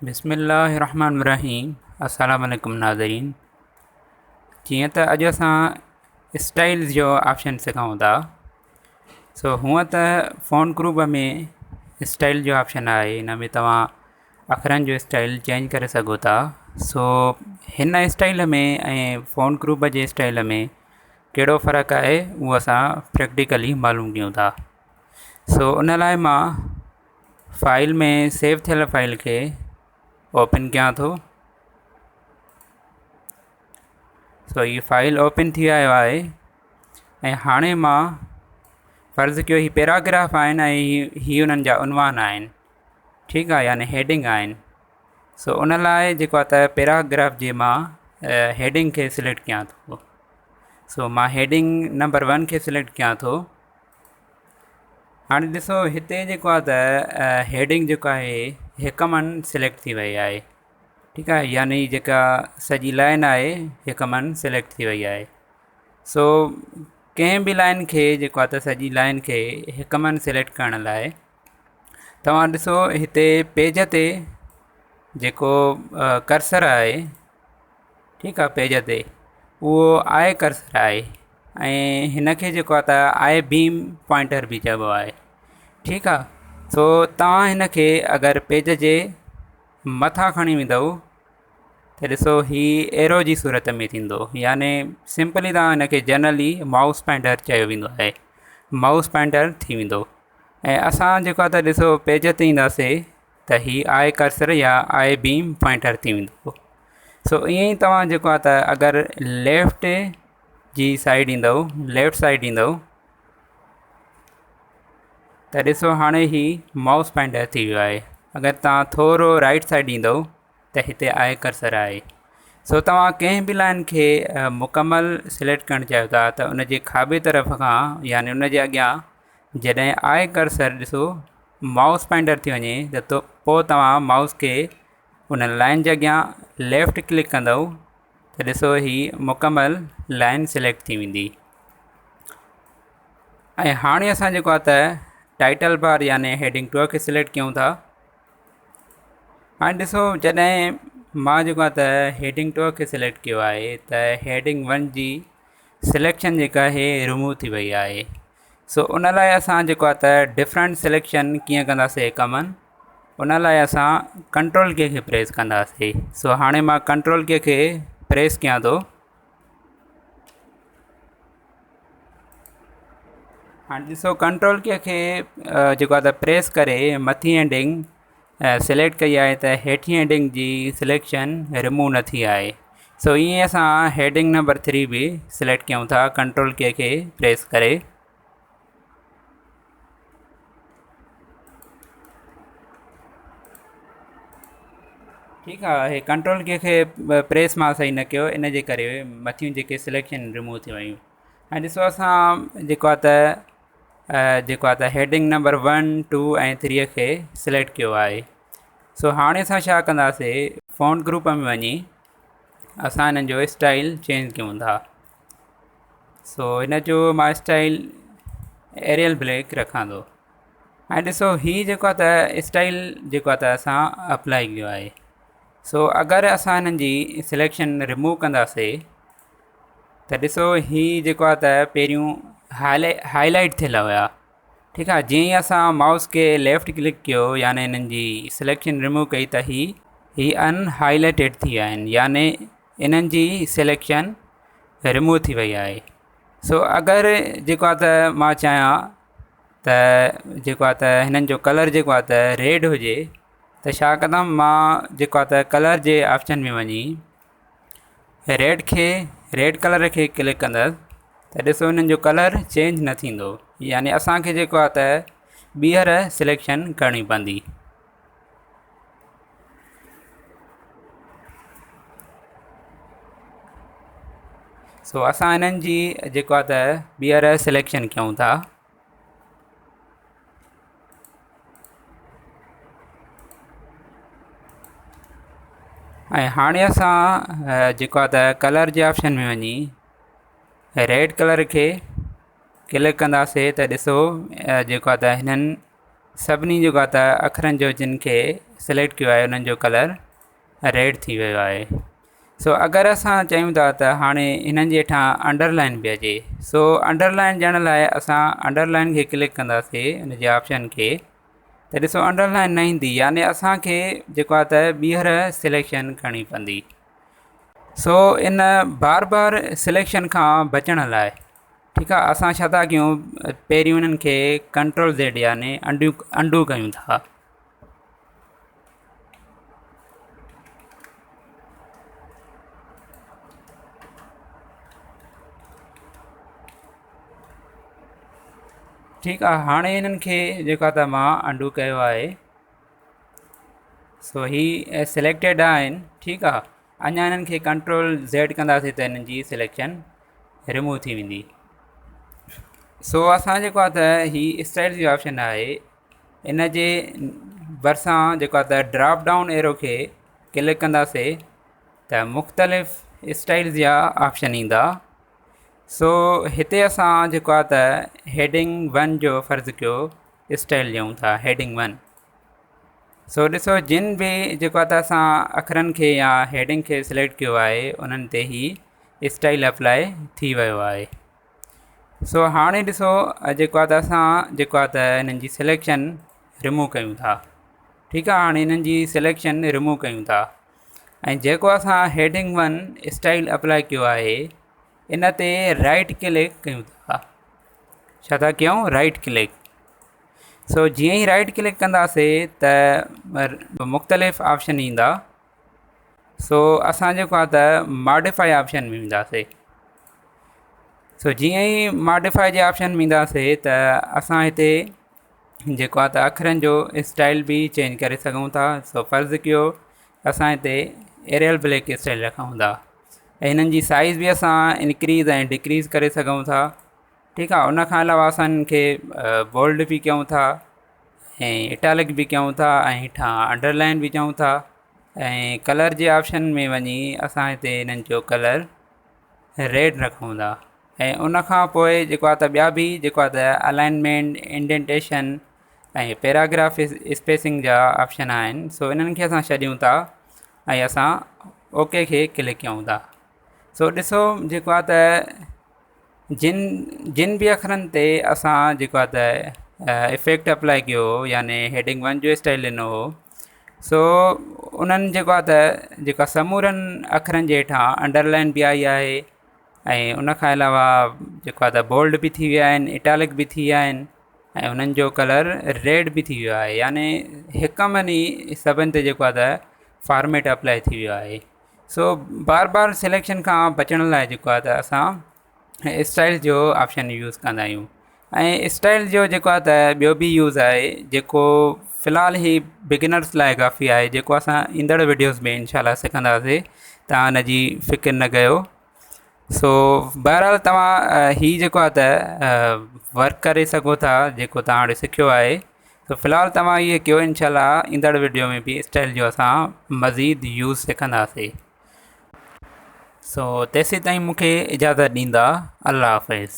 بسم الله الرحمن الرحيم السلام عليڪم ناظرين جيئن ته اڄ اسان اسٽائلز جو آپشن سکون ٿا سو هونء ته فون گروپ ۾ اسٽائل جو آپشن آهي ان ۾ توهان اکرن جو اسٽائل چينج ڪري سگهو ٿا سو هن اسٽائل ۾ ۽ فون گروپ جي اسٽائل ۾ ڪهڙو فرق آهي اهو اسان پريڪٽيڪلي معلوم ڪيون ٿا سو ان لاء مان فائل ۾ سيو ٿيل فائل کي اوپن ڪيان ٿو. سو هي فائل اوپن ٿي آيو آهي ۽ هاڻي مان فرض ڪيو هي پيراگراف آهن ۽ هي انهن جا عنوان آهن ٺيڪ آهي يعني هيڊنگ آهن سو ان لاء جيڪو آهي ته پيراگراف جي مان هيڊنگ کي سليڪٽ ڪيان ٿو سو مان هيڊنگ نمبر ون کي سليڪٽ ڪيان ٿو. هاڻي ڏسو هتي جيڪو آهي ته هيڊنگ جيڪو آهي هڪ من سليڪٽ ٿي وئي آهي ٺيڪ آهي يعني جيڪا سڄي لائن آهي هڪ من سليڪٽ ٿي وئي آهي سو ڪنهن به لائن کي جيڪو آهي ته سڄي لائن کي هڪ من سليڪٽ ڪرڻ لاء توهان ڏسو هتي پيج تي جيڪو ڪرسر آهي ٺيڪ آهي پيج تي اهو آء ڪرسر آهي ۽ هن کي جيڪو آهي ته آء بيم پوائنٽر به چئبو آهي ٺيڪ آهي سو توهان هن کي اگر پيج جي مٿان کڻي ويندؤ ته ڏسو هي ايرو جي صورت ۾ ٿيندو يعني سمپلي توهان هن کي جنرلي مائوس پوائنٽر چيو ويندو آهي مائوس پوائنٽر ٿي ويندو ۽ اسان جيڪو آهي ته ڏسو پيج تي اينداسي ته هي آء ڪرسر يا آء بيم پوائنٽر ٿي ويندو. سو ائين ئي توهان جيڪو آهي ته اگر ليفٽ جي سائيڊ ايندو ليفٽ سائيڊ ايندو ته ڏسو هاڻي هي مائوس پوائنٽر ٿي ويو آهي اگر توهان ٿورو رائٽ سائيڊ ايندو ته هتي آء ڪرسر آهي سو توهان ڪنهن به لائن کي مڪمل سليڪٽ ڪرڻ چاهيو ٿا ته ان جي کاٻي طرف کان يعني ان جي اڳيان جڏهن آء ڪرسر ڏسو مائوس پوائنٽر ٿي وڃي ته پوء توهان مائوس کي ان لائن جي اڳيان ليفٽ ڪلڪ ڪندؤ ته ڏسو هي مڪمل لائن سليڪٽ ٿي ويندي ۽ هاڻي اسان جيڪو آهي ته ٽائٽل بار يعني هيڊنگ ٽو کي سليڪٽ ڪيون ٿا هاڻي ڏسو جڏهن مان جيڪو آهي ته هيڊنگ ٽو کي سليڪٽ ڪيو آهي ته هيڊنگ ون جي سليڪشن جيڪا آهي رموو ٿي وئي آهي سو ان لاء اسان جيڪو آهي ته ڊفرنٽ سليڪشن ڪيئن ڪنداسي ڪمن ان لاء اسان ڪنٽرول ڪي کي پريس ڪنداسي سو هاڻي مان ڪنٽرول ڪي کي پريس ڪيان ٿو هاڻي ڏسو ڪنٽرول ڪي کي جيڪو آهي ته پريس ڪري مٿي هيڊنگ سليڪٽ ڪئي آهي ته هيٺين هيڊنگ جي سليڪشن رموو نه ٿي آهي سو ائين اسان هيڊنگ نمبر ٿري به سليڪٽ ڪيون ٿا ڪنٽرول ڪي کي پريس ڪري. ٺيڪ آهي ڪنٽرول ڪي کي پريس مان صحيح نه ڪيو ان جي ڪري مٿيون جيڪي سليڪشن رموو ٿي ويون ۽ ڏسو اسان جيڪو آهي ته جيڪو آهي ته هيڊنگ نمبر ون ٽو ۽ ٿريء کي سليڪٽ ڪيو آهي سو هاڻي اسان ڇا ڪنداسي فونٽ گروپ ۾ وڃي اسان هنن جو اسٽائل چينج ڪيون ٿا سو هن جو مان اسٽائل ايريل بليڪ رکان ٿو ۽ ڏسو هي جيڪو آهي ته اسٽائل جيڪو آهي ته اسان اپلائي ڪيو آهي سو اگر اسان هنن جي سليڪشن رموو ڪنداسي ته ڏسو هي جيڪو آهي ته پهريون هائي لائيٽ ٿيل هيا ٺيڪ آهي جيئن ئي اسان مائوس کي ليفٽ ڪلڪ ڪيو يعني انهن جي سليڪشن ريموو ڪئي ته هي هي ان هائي لائيٽيڊ ٿي ويا آهن يعني انهن جي سليڪشن ريموو ٿي وئي آهي سو اگر جيڪو آهي ته مان چاهيان ته جيڪو آهي ته هنن جو ڪلر جيڪو آهي ته ريڊ هجي ته ڇا ڪندم مان جيڪو آهي ته ڪلر جي آپشن ۾ وڃي ريڊ کي ريڊ ڪلر کي ڪلڪ ڪندس ته ڏسو انهن جو ڪلر چينج نه ٿيندو يعني اسانکي جيڪو آهي ته ٻيهر سليڪشن ڪرڻي پوندي. سو اسان انهن جي جيڪو آهي ته ٻيهر سليڪشن ڪيون ٿا. ۽ هاڻي اسان جيڪو آهي ته ڪلر جي آپشن ۾ وڃي ريڊ ڪلر کي ڪلڪ ڪنداسي ته ڏسو جيڪو آهي ته هنن سڀني جيڪو آهي ته اکرن جو جن کي سليڪٽ ڪيو آهي انهن جو ڪلر ريڊ ٿي ويو آهي. سو اگر اسان چاهيون ٿا ته هاڻي انهن جي هيٺان انڊر لائن به اچي، سو انڊر لائن ڏيڻ لاء اسان انڊر لائن کي ڪلڪ ڪنداسي ان جي آپشن کي ته ڏسو انڊر لائن نه ايندي، يعني اسانکي جيڪو آهي ته ٻيهر سليڪشن ڪرڻي پوندي. سو ان بار بار سليڪشن کان بچڻ لاء ٺيڪ آهي اسان ڇا ٿا ڪيون، پهريون انهن کي ڪنٽرول زيڊ يعني انڊو ڪيون ٿا. ٺيڪ آ هاڻي انهن کي جيڪا ته مان انڊو ڪيو آهي سو هي سليڪٽيڊ آهن. ٺيڪ آ اڃا انهن کي ڪنٽرول زيڊ ڪنداسين ته انهن جي سليڪشن ريموو ٿي ويندي. سو اسان جيڪو آ ته هي اسٽائل جو آپشن آهي ان جي ڀرسان جيڪو آهي ته ڊراپ ڊائون ايرو کي ڪلڪ ڪنداسي ته مختلف اسٽائلز جا آپشن ايندا. سو هتي اسان جيڪو آهي ته هيڊنگ ون جو فرض ڪيو اسٽائل ڏيون ٿا هيڊنگ ون. سو ڏسو جن به جيڪو آهي ته اسان اکرن کي يا هيڊنگ کي سليڪٽ ڪيو آهي انهن تي هي اسٽائل اپلائي ٿي ويو آهي. سو هاڻي ڏسو جيڪو آهي ته اسان جيڪو آهي ته انهن جي سليڪشن ريموو ڪيون ٿا. ٺيڪ آهي هاڻي انهن جي سليڪشن ريموو ڪيون ٿا ۽ جيڪو اسان هيڊنگ ون اسٽائل اپلائي ڪيو آهي ان تي رائٽ ڪلڪ ڪيون ٿا. ڇا ٿا ڪيون؟ Right click. سو جيئن ئي رائٽ ڪلڪ ڪنداسي ته مختلف آپشن ايندا. سو اسان جيڪو آهي ته ماڊيفائي آپشن ۾ وينداسي. سو جيئن ئي ماڊيفائي جي آپشن ۾ وينداسي ته اسان هتي جيڪو آهي ته اکرن جو اسٽائل به چينج ڪري سگهون ٿا. سو فرض ڪيو اسان هتي ايريل بليڪ اسٽائل رکون ٿا ۽ هنن جي سائز به اسان انڪريز ۽ ڊڪريز ڪري سگهون ٿا. ٺيڪ آهي ان کان علاوه اسان هن کي بولڊ به ڪيون ٿا ۽ اٽالڪ به ڪيون ٿا ۽ هيٺان انڊر لائن به چئون ٿا ۽ ڪلر جي آپشن ۾ وڃي اسان هتي هنن جو ڪلر ريڊ رکون ٿا ۽ ان کان پوء جيڪو آهي ته ٻيا به جيڪو آهي ته الائنمينٽ انڊينٽيشن ۽ پيراگراف اسپيسنگ جا آپشن آهن سو انهن کي اسان ڇڏيون ٿا ۽ اسان اوڪي کي ڪلڪ ڪيون ٿا. سو ڏسو جيڪو آهي ته جن جن به اکرن تي اسان جيڪو آهي ته افيڪٽ اپلائي ڪيو هو يعني هيڊنگ ون جو اسٽائل ڏنو هو سو انهن جيڪو آهي ته جيڪا سمورن اکرن جي هيٺان انڊر لائن به آئي آهي ۽ ان کان علاوه جيڪو آهي ته بولڊ به ٿي ويا آهن اٽالڪ به ٿي ويا آهن ۽ انهن جو ڪلر ريڊ به ٿي ويو آهي يعني هڪ من ئي سڀني تي جيڪو آهي ته فارميٽ اپلائي ٿي ويو آهي. سو بار بار سليڪشن کان بچڻ لاء جيڪو آهي ته اسان اسٽائل جو آپشن يوز ڪندا آهيون ۽ اسٽائل جو جيڪو آهي ته ٻيو به يوز آهي جيڪو في الحال هي بگنرس لاء ڪافي آهي جيڪو اسان ايندڙ وڊيوز ۾ انشاء الله سکنداسي توهان ان جي فڪر نه ڪيو. سو بهرحال توهان هي جيڪو آهي ته ورڪ ڪري سگهو ٿا جيڪو توهان هاڻي سکيو آهي. سو في الحال توهان اهي ڪيو انشاء الله ايندڙ وڊيو ۾ به اسٽائل جو اسان مزيد يوز سکنداسي. سو تيسين تائين مونکي اجازت ڏيندا. الله حافظ.